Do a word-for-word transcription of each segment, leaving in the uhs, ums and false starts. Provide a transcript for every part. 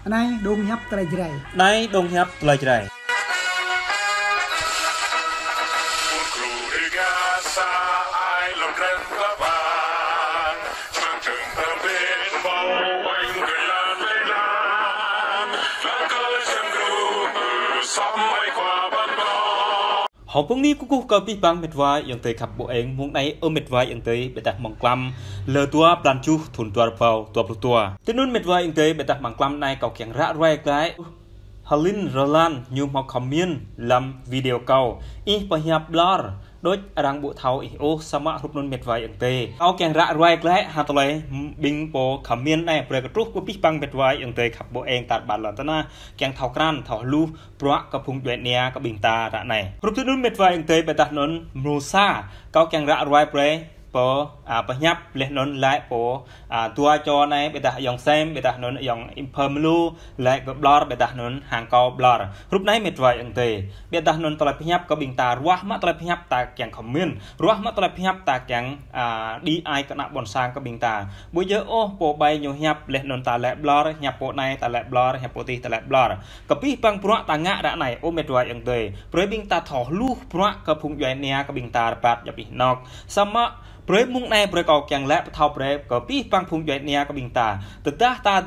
Anai dong hiăp tơlơi Jrai. Anai dong hiăp tơlơi Jrai. Hơpung ni kơkuh kơ abih bang mĕt wa ayŏng adơi khăp ƀu eng. Mông anai ơ mĕt wa ayŏng adơi, ƀiădah mơ̆ng klăm lơ dua blan tơjuh thun dua rơbâo dua pluh dua. Tui anŭn mĕt wa ayŏng adơi, ƀiădah mơ̆ng klăm anai kâo kiăng ră ruai glaĭ Hơlin Rơlan ñu hmâo comment lăm video kâo: Ih pơhiăp ƀlŏr, đôč arăng ƀu thâo ih ôh, samơ̆ hrup anŭn mĕt wa ayŏng adơi. Kâo kiăng ră ruai glaĭ hăng tơlơi ƀing pô comment anai, brơi kơ truh kơ abih bang mĕt wa ayŏng adơi khăp ƀu eng tar ƀar lŏn tơnah, kiăng thâo krăn, thâo hluh bruă kơ phung djuai ania kơ ƀing ta ră anai. Hrup tui anŭn mĕt wa ayŏng adơi, ƀiădah anŭn mrô sa, kâo kiăng ră ruai brơi pô, a, pơhiăp laih anŭn laĭ pô, a, dua čô anai, ƀiădah ayŏng Sem, ƀiădah anŭn ayŏng Im Phơ Mlu, laĭ kơ ƀlŏr, ƀiădah anŭn hăng kâo ƀlŏr. Hrup anai mĕt wa ayŏng adơi. Ƀiădah anŭn tơlơi pơhiăp kơ ƀing ta, ruah mă tơlơi pơhiăp ta kiăng comment, ruah mă tơlơi pơhiăp ta kiăng, a, đĭ ai kơ ană ƀôn sang kơ ƀing ta. Ƀu djơ̆ ôh pô ƀai ñu hiăp laih anŭn ta laĭ ƀlŏr, hiăp pô anai ta laĭ ƀlŏr, hiăp pô adih ta laĭ ƀlŏr. Kơ abih bang bruă ta ngă ră anai, ơ mĕt wa ayŏng adơi, brơi ƀing ta thâo hluh bruă kơ phung djuai ania kơ ƀing ta rơbat djŏp anih anŏk. Samơ̆ brơi mông anai brơi kâo kiăng laĭ pơthâo brơi kơ abih bang phung djuai ania kơ ƀing ta. Tơdah ta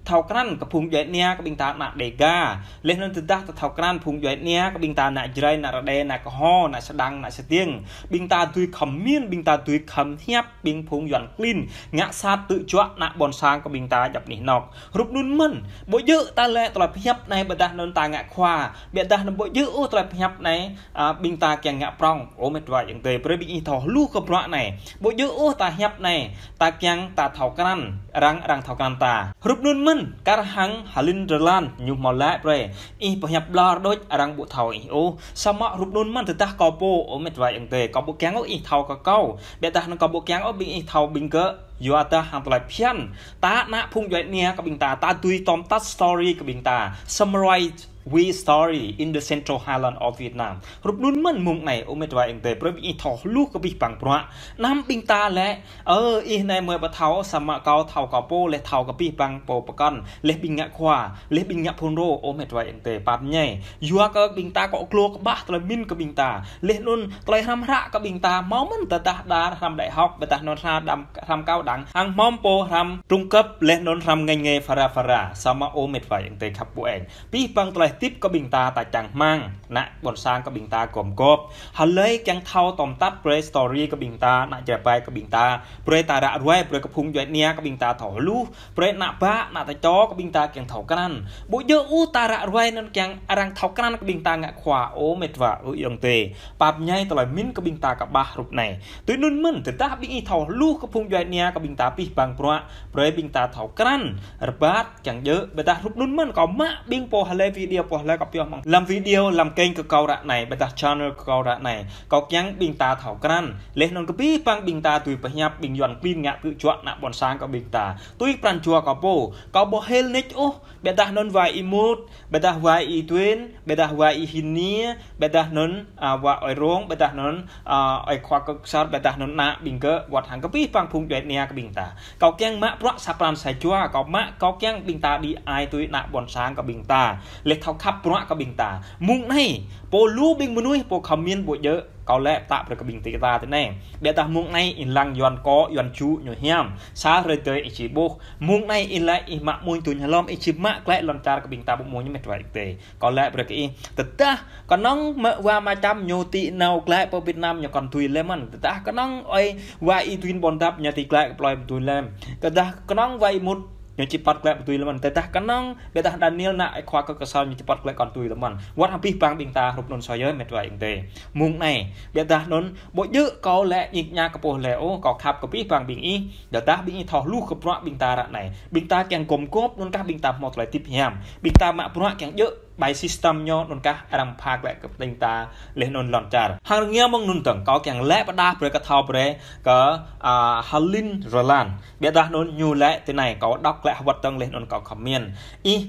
thâo krăn kơ phung djuai ania kơ ƀing ta ană Đêga, laih anŭn tơdah ta thâo krăn phung djuai ania kơ ƀing ta ană Jrai, ană Rơđê, ană Kơho, ană Sơdang, ană Stiêng, ƀing ta dưi comment, ƀing ta dưi comment hiăp ƀing phung Yuan klin ngă sat tơjuă ană ƀôn sang kơ ƀing ta djŏp anih anŏk. Hrup anŭn mơ̆n, ƀu djơ̆ ta laĭ tơlơi pơhiăp anai ƀiădah anŭn ta ngă khua, ƀiădah anŭn ƀu djơ̆ ôh tơlơi pơhiăp anai, a, ƀing ta kiăng ngă prŏng. Ơ mĕt wa ayŏng adơi, brơi ƀing ih thâo hluh kơ bruă anai. Ƀu djơ̆ ôh ta hiăp anai ta kiăng ta thâo krăn, arăng arăng thâo krăn ta. Hrup anŭn mơ̆n, kar hăng Hơlin Rơlan ñu hmâo laĭ brơi: Ih pơhiăp ƀlŏr, đôč arăng ƀu thâo ih ôh. Samơ̆ hrup anŭn mơ̆n tơdah kâo pô, ơ mĕt wa ayŏng adơi, kâo ƀu kiăng ôh ih thâo kơ kâo, ƀiădah anŭn kâo ƀu kiăng ôh ƀing ih thâo ƀing gơ̆, yua dah hăng tơlơi phiăn. Ta ană phung djuai ania kơ ƀing ta, ta dưi tóm tắt story kơ ƀing ta, summarize we story in the Central Highland of Vietnam. Hrup anŭn mơ̆n mông anai, ơ mĕt wa ayŏng adơi, brơi ƀing ih thâo hluh kơ abih bang bruă. Anăm ƀing ta laĭ, ơ, ih anai mơi ƀu thâo, samơ̆ kâo thâo kơ pô, laih thâo kơ abih bang pô pơkŏn, laih ƀing ngă khua, laih ƀing ngă phun rô, ơ mĕt wa ayŏng adơi, pap ñai. Yua kơ ƀing ta kŏ glô kơƀah tơlơi pơmĭn kơ ƀing ta. Laih anŭn tơlơi hrăm hră kơ ƀing ta, hmâo mơ̆n tơdah đa hrăm đại học, ƀiădah anŭn hrăm đam hrăm cao đẳng, hăng hmâo pô hrăm trung cấp, laih anŭn hrăm ngành nghề phara phara, samơ̆ ơ mĕt wa ayŏng adơi khăp ƀu eng. Abih bang tơlơi tip kơ ƀing ta, ta čang rơmang ană ƀôn sang kơ ƀing ta gum gôp. Hlơi kiăng thâo tóm tắt brơi story kơ ƀing ta, ană Jrai ƀai kơ ƀing ta, brơi ta ră ruai, brơi kơ phung djuai ania kơ ƀing ta thâo hluh, brơi ană bă, ană tơčô kơ ƀing ta kiăng thâo krăn. Ƀu djơ̆ ôh ta ră ruai anŭn kiăng arăng thâo krăn kơ ƀing ta ngă khua, ơ mĕt wa, ơ ayŏng adơi. Pap ñai tơlơi pơmĭn kơ ƀing ta kơƀah hrup anai. Tui anŭn mơ̆n, tơdah ƀing ih thâo hluh kơ phung djuai ania kơ ƀing ta abih bang bruă, brơi ƀing ta thâo krăn, rơbat, kiăng djơ̆, ƀiădah hrup anŭn mơ̆n, kâo mă ƀing pô hlơi video, pô hlơi kâo pioh mơ̆ng lăm video, lăm kênh kơ kâo ră anai, ƀiădah channel kơ kâo ră anai. Kâo kiăng ƀing ta thâo krăn, laih anŭn kơ abih bang ƀing ta dưi pơhiăp ƀing Yuan klin ngă tơjuă ană ƀôn sang kơ ƀing ta. Tui pran jua kâo pô, kâo ƀu hil nik ôh, ƀiădah anŭn wa Y Mut, ƀiădah wa Y Duen, ƀiădah wa Y Hinia, ƀiădah anŭn, a, wa Ơi Rông, ƀiădah anŭn, a, Ơi Khua Kơk Sar, ƀiădah anŭn ană ƀing gơ̆, wơ̆t hăng kơ abih bang phung djuai ania kơ ƀing ta. Kâo kiăng mă bruă sa pran sa jua, kâo mă, kâo kiăng ƀing ta đĭ ai tui ană ƀôn sang kơ ƀing ta. Laih thâo khăp bruă kơ ƀing ta. Mông anai, pô lu ƀing mơnuih pô comment ƀu djơ̆, kâo laĭ pơtă brơi kơ ƀing ta tui anai. Ƀiădah mông anai ih lăng Yuan kô̆, Yuan čŭ ñu hiam. Sa hrơi tơdơi ih či ƀuh. Mông anai ih laĭ ih mă mơnuih tuñ hlŏm, ih či mă glaĭ lŏn čar kơ ƀing ta ƀu mơnuih ñu mĕt wa ayŏng adơi. Kâo laĭ brơi kơ ih. Tơdah kơnơ̆ng mă wa Mă Čăm ñu či nao glaĭ pơ Việt Nam ñu kŏn tui lĕ mơ̆n. Tơdah kơnơ̆ng ơi wa Y Duen Ƀôn Dăp ñu či glaĭ kơ plơi ƀu tui lĕ. Tơdah kơnơ̆ng wa Y Mut ñu či păt glaĭ ƀu tui lĕ mơ̆n. Tơdah kơnơ̆ng, ƀiădah Daniel ană Ơi Khua Kơk Sar ñu či păt glaĭ kŏn tui lĕ mơ̆n. Wơ̆t hăng abih bang ƀing ta hrup anŭn soh yơh mĕt wa ayŏng adơi. Mông anai, ƀiădah anŭn, ƀu djơ̆ kâo laĭ ñik ñak kơ pô hlơi ôh, kâo khăp kơ abih bang ƀing ih. Tơdah ƀing ih thâo hluh kơ bruă ƀing ta ră anai, ƀing ta kiăng gum gôp anŭn kah ƀing ta hmâo tơlơi tip hiam. Ƀing ta mă bruă kiăng djơ̆ ƀai system ñu anŭn kah arăng pha glaĭ kơ ƀing ta laih anŭn lŏn čar. Hăng rơngiao mơ̆ng anŭn dơ̆ng, kâo kiăng laĭ pơdah brơi kơ thâo brơi kơ, a, Hơlin Rơlan. Ƀiădah anŭn ñu laĭ tui anai, kâo đŏk glaĭ hơwơ̆t dơ̆ng laih anŭn kâo comment. Ih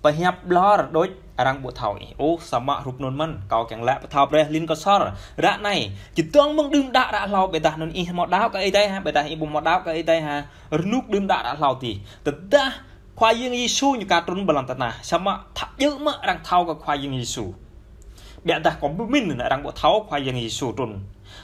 pơhiăp ƀlŏr, đôč arăng ƀu thâo ih ôh, samơ̆ hrup anŭn mơ̆n, kâo kiăng laĭ pơthâo brơi Hơlin Kơsor. Ră anai, čơdơ̆ng mơ̆ng đưm đă ră hlâo, ƀiădah anŭn ih hmâo đaŏ kơ Ơi Adai hă, ƀiădah ih ƀu hmâo đaŏ kơ Ơi Adai hă. Rơnŭk đưm đă ră hlâo adih. Tơdah Khua Yang Yêsu ñu aka trŭn ƀơi lŏn tơnah, samơ̆ thâo djơ̆ mơ̆ arăng thâo kơ Khua Yang Yêsu. Biă dah kâo pơmĭn arăng ƀu thâo Khua Yang Yêsu trŭn.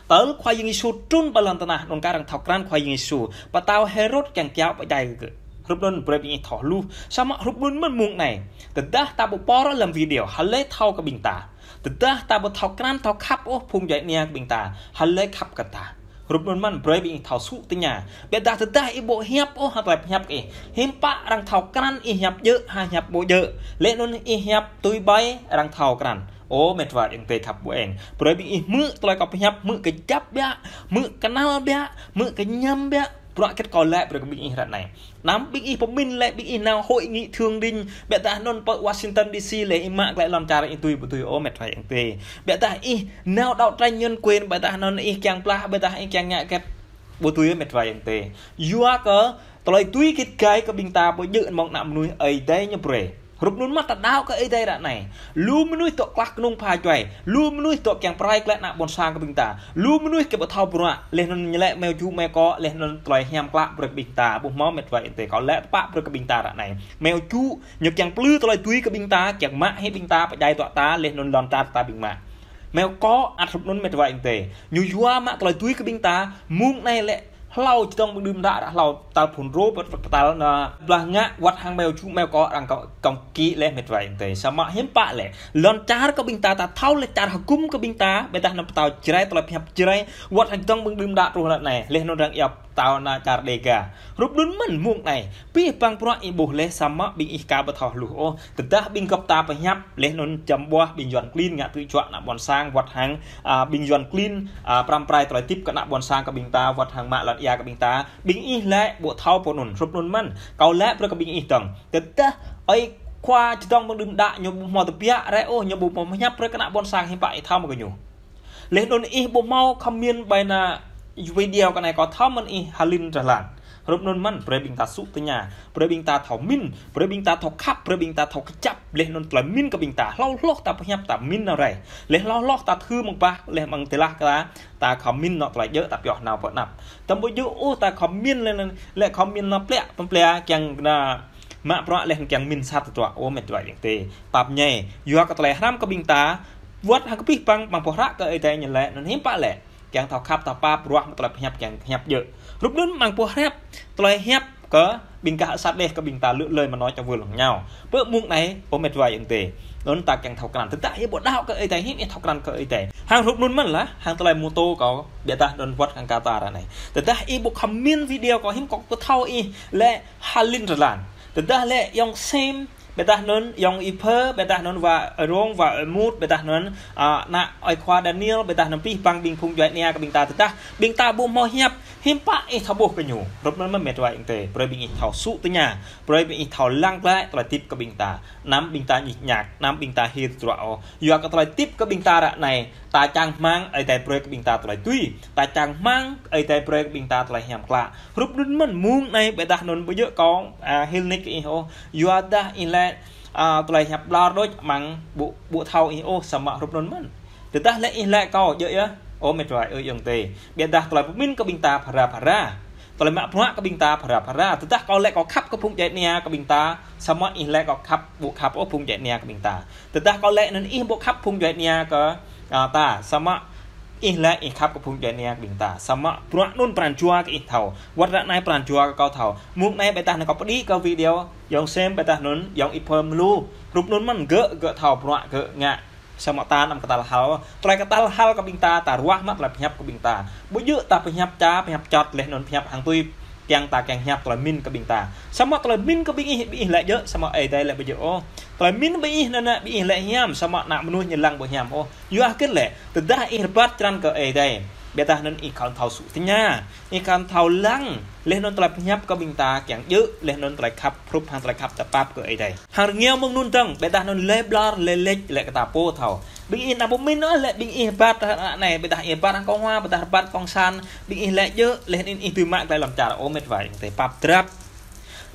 Tơl Khua Yang Yêsu trŭn ƀơi lŏn tơnah, anŭn kah arăng thâo krăn Khua Yang Yêsu. Pơtao Hêrôd kiăng kiaŏ pơdjai kơ. Hrup anŭn brơi ƀing ih thâo hluh. Samơ̆ hrup anŭn mơ̆n mông anai. Tơdah ta ƀu pơr lăm video, hlơi thâo kơ ƀing ta. Tơdah ta ƀu thâo krăn thâo khăp ôh phung djuai ania kơ ƀing ta, hlơi khăp kơ ta. Hrup anŭn mơ̆n brơi ƀing ih thâo sŭ tơña. Biă dah tơdah ih ƀu hiăp ôh hăng tơlơi pơhiăp kơ ih. Hiư̆m pă arăng thâo krăn ih hiăp djơ̆ hă hiăp ƀu djơ̆. Laih anŭn ih hiăp tui ƀai arăng thâo krăn. Ơ met wa ayŏng adơi khăp ƀu eng. Brơi ƀing ih hmư̆ tơlơi kâo pơhiăp, hmư̆ kơjăp biă, hmư̆ kơnăl biă, hmư̆ kơñăm biă. Bruă hơget kâo laĭ brơi kơ ƀing ih ră anai. Anăm ƀing ih pơmĭn lĕ ƀing ih nao hội nghị thượng đỉnh, biă dah anŭn pơ Washington D C lĕ ih mă glaĭ lŏn čar ih tui ƀu tui ôh met wa ayŏng adơi. Biă dah ih nao đấu tranh nhân quyền, biă dah anŭn ih kiăng plah, biă dah ih kiăng ngă hơget ƀu tui ôh met wa ayŏng adơi. Yua kơ tơlơi tui git gai kơ ƀing ta ƀu djơ̆ mơ̆ng ană mơnuih Ơi Adai ñu brơi. Hrup anŭn mơ̆n ta đaŏ kơ Ơi Adai ră anai. Lu mơnuih dŏ klah kơnung pha djuai. Lu mơnuih dŏ kiăng pơrai glaĭ ană ƀôn sang kơ ƀing ta. Lu mơnuih kơ ƀu thâo bruă. Laih anŭn ñu laĭ meo ču meo kŏ. Laih anŭn tơlơi hiam klă brơi kơ ƀing ta. Ƀu hmâo met wa ayŏng adơi kâo laĭ tơpă brơi kơ ƀing ta ră anai. Meo ču ñu kiăng plư tơlơi tui kơ ƀing ta. Kiăng mă hĭ ƀing ta pơdjai dŏ ta. Laih anŭn lŏn čar ta ƀing mă. Meo kŏ ăt hrup anŭn met wa ayŏng adơi. Ñu yua mă tơlơi tui kơ ƀing ta. Mông anai lĕ hlâo čơdơ̆ng ƀing đưm đă ră hlâo tal phun rô pơt pơt pơtal ană blah ngă wăt hăng meo ču meo kŏ arăng kông kĭ laih met wa ayŏng adơi. Samơ̆ hiư̆m pă lĕ. Lŏn čar kơ ƀing ta ta thâo lĕ čar hơgŭm kơ ƀing ta. Biă dah anŭn pơtao Jrai tơlơi pơhiăp Jrai. Wăt hăng čơdơ̆ng ƀing đưm đă truh ră anai. Laih anŭn arăng iâu pơtao ană čar Đêga. Hrup anŭn mơ̆n mông anai. Pih păng bruă ih ƀuh laih samơ̆ ƀing ih aka ƀu thâo hluh ôh. Tơdah ƀing gơp ta pơhiăp, laih anŭn čăm ƀuah ƀing Yuan klin ngă tui čuă ană ƀôn sang, wăt hăng, a, ƀing Yuan klin, a, pơrăm pơrai tơlơi tip kơ ană ƀôn sang kơ ƀing ta, wăt hăng mă lŏn ia kơ ƀing ta. Ƀing ih lĕ ƀu thâo pô anŭn, hrup anŭn mơ̆n. Kâo laĭ brơi kơ ƀing ih dơ̆ng. Tơdah ơi khua čơdơ̆ng ƀing đưm đă ñu ƀu hmâo tơbiă rai ôh, ñu ƀu hmâo pơhiăp brơi kơ ană ƀôn sang hiư̆m pă ih thâo mă kơ ñu. Laih anŭn ih ƀu hmâo comment ƀơi ană video kơ anai kâo thâo mơ̆n ih halin trah lan. Hrup anŭn mơ̆n, brơi ƀing ta sŭ tơña, brơi ƀing ta thâo mĭn, brơi ƀing ta thâo khăp, brơi ƀing ta thâo kơjăp, laih anŭn tơlơi mĭn kơ ƀing ta. Hlâo hloh ta pơhiăp ta mĭn nao rai. Laih hlâo hloh ta thâo mơ̆ng bah, laih mơ̆ng tơlah kơ ta, ta comment nao tơlơi djơ̆ ta pioh nao pơ anăp. Tơm ƀu djơ̆ ôh ta comment lĕ, lĕ comment nao plĕ, pơplĕ kiăng kơ ană mă bruă laih kiăng mĭn sat tơdruă ôh met wa ayŏng adơi. Pap ñai, yua kơ tơlơi hrăm kơ ƀing ta, wăt hăng kơ pih păng, păng pơhră kơ Ơi Adai ñu laĭ, anŭn hiư̆m pă lĕ. Kiăng thâo khăp thâo pap, ruah mă tơlơi pơhiăp kiăng hiăp djơ̆. Hrup anŭn mơ̆ng pơhiăp, tơlơi hiăp kơ ƀing gah sat laih kơ ƀing ta lư̆ lơi mơnoi čơ wơl lŏng ñao. Pơ mông anai, ơ met wa ayŏng adơi. Anŭn ta kiăng thâo krăn. Tơdah ih ƀu đaŏ kơ Ơi Adai, hiư̆m ih thâo krăn kơ Ơi Adai. Hăng hrup anŭn mơ̆n lah, hăng tơlơi mơtô kâo, biă dah anŭn wăt hăng kata ră anai. Tơdah ih ƀu comment video kâo hiư̆m kâo ƀu thâo ih lĕ halin trah lan. Tơdah lĕ Yŏng Sem, biă dah anŭn Yŏng Ipơ, biă dah anŭn wa Rong, wa Mut, biă dah anŭn, a, ană ơi khua Daniel, biă dah anŭn pih păng ƀing phung djuai ania kơ ƀing ta tơdah. Ƀing ta ƀu hmâo hiăp, hiư̆m pă ih thâo ƀuh kơ ñu. Hrup anŭn mơ̆n met wa ayŏng adơi, brơi ƀing ih thâo sŭ tơña, brơi ƀing ih thâo lăng glaĭ tơlơi tip kơ ƀing ta. Anăm ƀing ta ñik ñak, anăm ƀing ta hil tơdruă ôh. Yua kơ tơlơi tip kơ ƀing ta ră anai, ta čang rơmang Ơi Adai brơi kơ ƀing ta tơlơi tui. Ta čang rơmang Ơi Adai brơi kơ ƀing ta tơlơi hiam klă. Hrup anŭn mơ̆n mông anai biă dah anŭn ƀu djơ̆ kâo, a, hil nik kơ ih ôh. Yua dah ih lĕ, a, tơlơi hiăp ƀlŏr đôč mơ̆ng ƀu, ƀu thâo ih ôh samơ̆ hrup anŭn mơ̆n. Tơdah lĕ ih laĭ kâo djơ̆ yơh. Ơ met wa ơi ayŏng adơi. Biă dah tơlơi pơmĭn kơ ƀing ta phara phara. Tơlơi mă bruă kơ ƀing ta phara phara. Tơdah kâo laĭ kâo khăp kơ phung djuai ania kơ ƀing ta. Samơ̆ ih laĭ kâo khăp, ƀu khăp ôh phung djuai ania kơ ƀing ta. Tơdah kâo laĭ anŭn ih ƀu khăp phung djuai ania kơ, a, ta. Samơ̆ ih laĭ ih khăp kơ phung djuai ania kơ ƀing ta. Samơ̆ bruă anŭn pran jua kơ ih thâo. Wăt ră anai pran jua kơ kâo thâo. Mông anai biă dah anŭn kâo pơđĭ kơ video Yŏng Sem biă dah anŭn Yŏng Ipơ mơlô. Hrup anŭn mơ̆n gơ̆, gơ̆ thâo bruă gơ̆ ngă. Samơ̆ ta anăm kơtăl hăl. Tơlơi kơtăl hăl kơ ƀing ta, ta ruah mă tơlơi pơhiăp kơ ƀing ta. Ƀu djơ̆ ta pơhiăp ča, pơhiăp čŏt laih anŭn pơhiăp hăng tui. Kiăng ta kiăng hiăp tơlơi mĭn kơ ƀing ta. Samơ̆ tơlơi mĭn kơ ƀing ih, ƀing ih laĭ djơ̆, samơ̆ Ơi Adai laĭ ƀu djơ̆ ôh. Tơlơi mĭn ƀing ih anŭn, ƀing ih laĭ hiam, samơ̆ ană mơnuih ñu lăng ƀu hiam ôh. Yua hơget lĕ, tơdah ih rơbat črăn kơ Ơi Adai. Biă dah anŭn ih khŏm thâo sŭ tơña. Ih khŏm thâo lăng, laih anŭn tơlơi pơhiăp kơ ƀing ta kiăng djơ̆, laih anŭn tơlơi khăp, hrup hăng tơlơi khăp tơpap kơ Ơi Adai. Hăng rơngiao mơ̆ng anŭn dơ̆ng, biă dah anŭn lĕ ƀlŏr, lĕ lĕč, lĕ kơ ta pô thâo. Ƀing ih anăm pơmĭn ôh, lĕ ƀing ih rơbat ră anai, biă dah ih rơbat hăng kông hoa, biă dah rơbat kông san, ƀing ih laĭ djơ̆, laih anŭn ih tui mă glaĭ lŏn čar ơ met wa ayŏng adơi pap drap.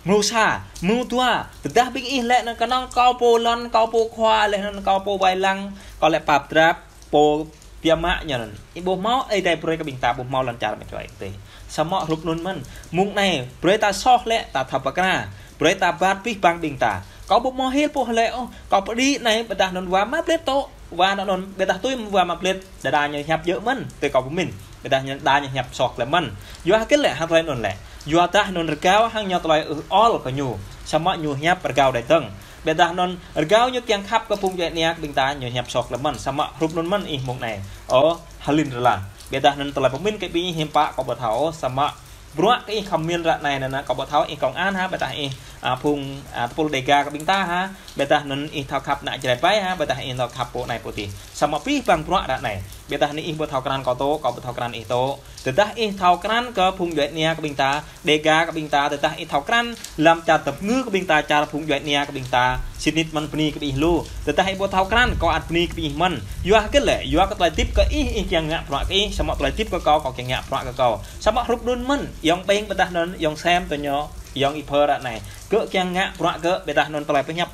Mrô sa, mrô dua, tơdah ƀing ih laĭ anŭn kơnơ̆ng kâo pô lŏn, kâo pô khua, laih anŭn kâo pô ƀai lăng, kâo laĭ pap drap, pô biă mă ñu anŭn. Ih ƀu hmâo Ơi Adai brơi kơ ƀing ta ƀu hmâo lŏn čar met wa ayŏng adơi. Samơ̆ hrup anŭn mơ̆n. Mông anai, brơi ta soh lĕ, ta thâo pơkra. Brơi ta ƀat pih pang ƀing ta. Kâo ƀu hmâo hil pô lĕ ôh, kâo pơđĭ anai ƀiădah anŭn wa mă blit tŏ. Wa anŭn ƀiădah tui wa mă blit, đơđa ñu hiăp djơ̆ mơ̆n, tui kâo pơmĭn. Ƀiădah ñu đa ñu hiăp soh lĕ mơ̆n. Yua hơget lĕ hăng tơlơi anŭn lĕ. Yua dah anŭn rơgao hăng ñu tơlơi ưh ol kơ ñu. Samơ̆ ñu hiăp rơgao đai dơ̆ng. Ƀiădah anŭn rơgao ñu kiăng khăp kơ phung djuai ania kơ ƀing ta ñu hiăp soh lĕ mơ̆n. Samơ̆ hrup anŭn mơ̆n ih mông anai. Ơ, hơlin rơlan. Ƀiădah anŭn tơlơi pơmĭn kơ ƀing ih hiư̆m pă kâo ƀu thâo, samơ̆ bruă kơ ih khăm min ră anai anŭn, kâo ƀu thâo ih công an hă, ƀiădah ih, a, phung, a, tơpul Dega kơ ƀing ta hă, ƀiădah anŭn ih thâo khăp ană Jrai ƀai hă, ƀiădah ih thâo khăp pô anai pô adih. Samơ̆ pih pang bruă ră anai. Ƀiădah anŭn ih ƀu thâo krăn kâo tŏ, kâo ƀu thâo krăn ih tŏ. Tơdah ih thâo krăn kơ phung djuai ania kơ ƀing ta, Dega kơ ƀing ta, tơdah ih thâo krăn lăm čar tơpơngư kơ ƀing ta, čar phung djuai ania kơ ƀing ta, sĭt nik mơ̆n bơni kơ ih lu. Tơdah ih ƀu thâo krăn, kâo ăt bơni kơ ih mơ̆n. Yua hơget lĕ, yua kơ tơlơi tip kơ ih, ih kiăng ngă bruă kơ ih, samơ̆ tơlơi tip kơ kâo, kâo kiăng ngă bruă kơ kâo. Samơ̆ hrup anŭn mơ̆n, yŏng ƀing ƀiădah anŭn, yŏng sem tơ ñu, yŏng ih phơ ră anai. Gơ̆ kiăng ngă bruă gơ̆ ƀiădah anŭn tơlơi pơhiăp.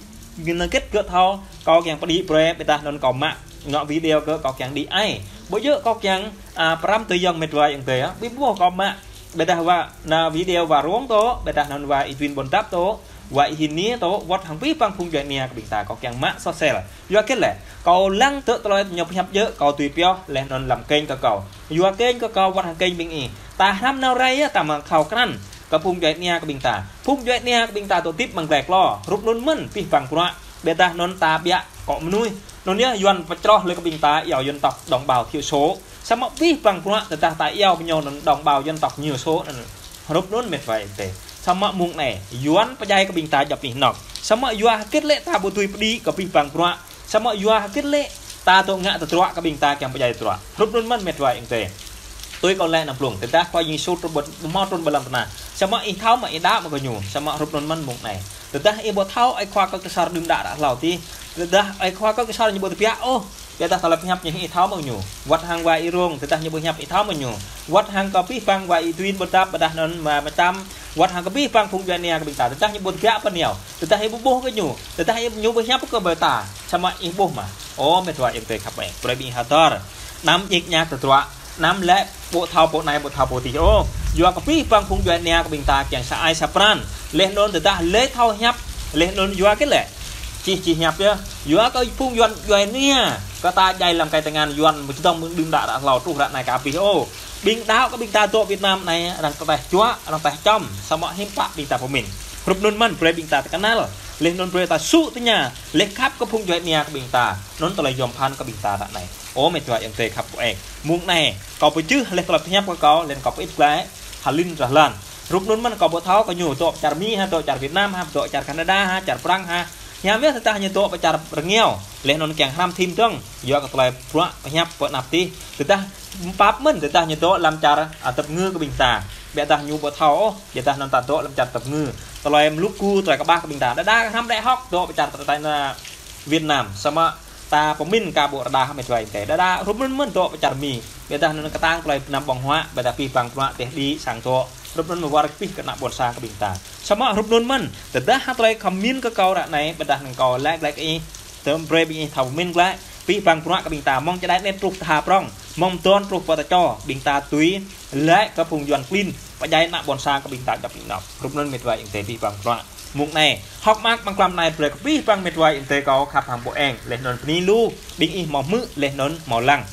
Gơ̆ nơ̆ng kĭt gơ̆ thâo, kâo kiăng pơđĭ brơi, ƀiădah anŭn kâo mă ngă video gơ̆, kâo kiăng đĭ ai. Ƀu djơ̆ kâo kiăng, a, pơrăm tơ yŏng mĕt wa yŏng tơi, a. Ƀu ƀuh kâo mă, ƀiădah wa, ană video wa rông tŏ, ƀiădah anŭn wa Y Duin Ƀuôn Dap tŏ, wa Y Hin Niê tŏ, wơ̆t hăng pih pang phung djuai ania kơ ƀing ta, kâo kiăng mă soh sel. Yua hơget lĕ, kâo lăng tơ tơlơi ñu pơhiăp djơ̆, kâo tui pioh, laih anŭn lăm kênh kơ kâo. Yua kênh kơ kâo, wơ̆t hăng kênh ƀing ih. Ta hrăm nao rai, a, ta mă thâo krăn. Kơ phung djuai ania kơ ƀing ta. Phung djuai ania kơ ƀing ta tŏ tip mơ̆ng glai klô. Hrup anŭn mơ̆n pih pang bruă. Ƀiădah anŭn ta ƀiă kơ mơnuih. Anŭn yơh Yuan pơčroh lĕ kơ ƀing ta iâu dân tộc đồng bào thiểu số. Samơ̆ pih pang bruă tơdah ta iâu ƀing ñu anŭn đồng bào dân tộc thiểu số anŭn. Hrup anŭn mĕt wa yŏng tơi. Samơ̆ mông anai Yuan pơdjai kơ ƀing ta djŏp anih anŏ. Samơ̆ yua hơget lĕ ta ƀu tui pơđĭ kơ pih pang bruă. Samơ̆ yua hơget lĕ, ta tŏ ngă tơdruă kơ ƀing ta kiăng pơdjai tơdruă. Hrup anŭn mơ̆n mĕt wa yŏng tơi. Tui kâo laĭ anăm blung, tơdah Khua Yang Yêsu trŭn ƀu, ƀu hmâo trŭn ƀơi lăm tơnah. Samơ̆ ih thâo mă ih đaŏ mă kơ ñu, samơ̆ hrup anŭn mơ̆n mông anai. Tơdah ih ƀu thâo, ơi khua kơ kơsor đưm đă ră hlâo adih. Tơdah ơi khua kơ kơsor ñu ƀu tơbiă ôh. Ƀiădah tơlơi pơhiăp ñu ih thâo mă ñu. Wơ̆t hăng wa Y Rông, tơdah ñu ƀu hiăp ih thâo mă ñu. Wơ̆t hăng kơ pih pang wa Y Duin Ƀuôn Dap ƀiădah anŭn mă, mă čăm. Wơ̆t hăng kơ pih pang phung djuai ania kơ ƀing ta. Tơdah ñu ƀu tơbiă pơ ñu. Tơdah ih ƀu ƀuh kơ ñu, tơdah ih ñu ƀu hiăp kơ ƀơi ta, samơ̆ ih ƀuh mă. Ơ mĕt wa yŏng tơi khăp ƀai. Brơi ƀing ih hơdơr. Anăm djik djak tơdruă. Anăm lĕ ƀu thâo pô anai ƀu thâo pô adih ôh. Yua kơ pih pang phung djuai ania kơ ƀing ta kiăng sa ai sa pran. Laih anŭn tơdah lĕ thâo hiăp. Laih anŭn yua hơget lĕ. Čih čih hiăp yơh. Yua kơ phung Yuan djuai ania. Kơ ta djai lăm kơi tơngan Yuan mơ̆ čơdơ̆ng mơ̆ng đưm đă ră hlâo truh ră anai kơ abih ôh. Ƀing đaŏ kơ ƀing ta dŏ Việt Nam anai, arăng tơtĕh juă, arăng tơtĕh čăm, samơ̆ hiư̆m pă ƀing ta pơmĭn. Hrup anŭn mơ̆n brơi ƀing ta tơkơnăl, laih anŭn brơi ta sŭ tơña, laih khăp kơ phung djuai ania kơ ƀing ta. Anŭn tơlơi yom pơphan kơ ƀing ta ră anai. Ơ mĕt wa yŏng tơi khăp ƀu eng. Mông anai, kâo pơčrih laih tơlơi pơhiăp kơ kâo, laih kâo pơit glaĭ, hơlin rơlan. Hrup anŭn mơ̆n kâo ƀu thâo kơ ñu dŏ pơ čar Mi hă, dŏ čar Việt Nam hă, dŏ čar Canada hă, čar Prăng hă. Hiam yơh tơdah ñu dŏ pơ čar rơngiao, laih anŭn kiăng hrăm thim dơ̆ng, yua kơ tơlơi bruă pơhiăp pơ anăp adih. Tơdah pap mơ̆n tơdah ñu dŏ lăm čar, a, tơpơngư kơ ƀing ta. Ƀiădah ñu ƀu thâo ôh, ƀiădah anŭn ta dŏ lăm čar tơpơngư. Tơlơi mluk ku, tơlơi kơƀah kơ ƀing ta. Đơđa hrăm đại học dŏ pơ čar tơtai ană Việt Nam. Samơ̆ ta pơmĭn kơ ƀu rơđah mĕt wa yŏng tơi. Đơđa hrup anŭn mơ̆n dŏ pơ čar Mi. Ƀiădah anŭn kơtang tơlơi pơnăm ƀơ̆ng huă, ƀiădah pih pang bruă teh đĭ sang dŏ. Hrup anŭn mơwar kơ pih kơ ană ƀôn sang kơ ƀing ta. Samơ̆ hrup anŭn mơ̆n, tơdah hă tơlơi khăm min kơ kâo ră anai, ƀiădah anŭn kâo laĭ glaĭ kơ ih. Tơm brơi ƀing ih thâo pơmĭn glaĭ, pih pang bruă kơ ƀing ta, mơ̆ng čơđai anet truh tơha prŏng, mơ̆ng mơdon truh pơ tơčô, ƀing ta tui laĭ kơ phung Yuan klin, pơdjai ană ƀôn sang kơ ƀing ta djŏp anih anŏ. Hrup anŭn mĕt wa yŏng tơi pih pang bruă. Mông anai, hơ̆k mơak mơ̆ng tlam anai brơi kơ pih pang mĕt wa yŏng tơi kâo khăp hăng ƀu eng, laih anŭn bơni lu, ƀing ih hmâo hmư̆, laih anŭn hmâo lăng.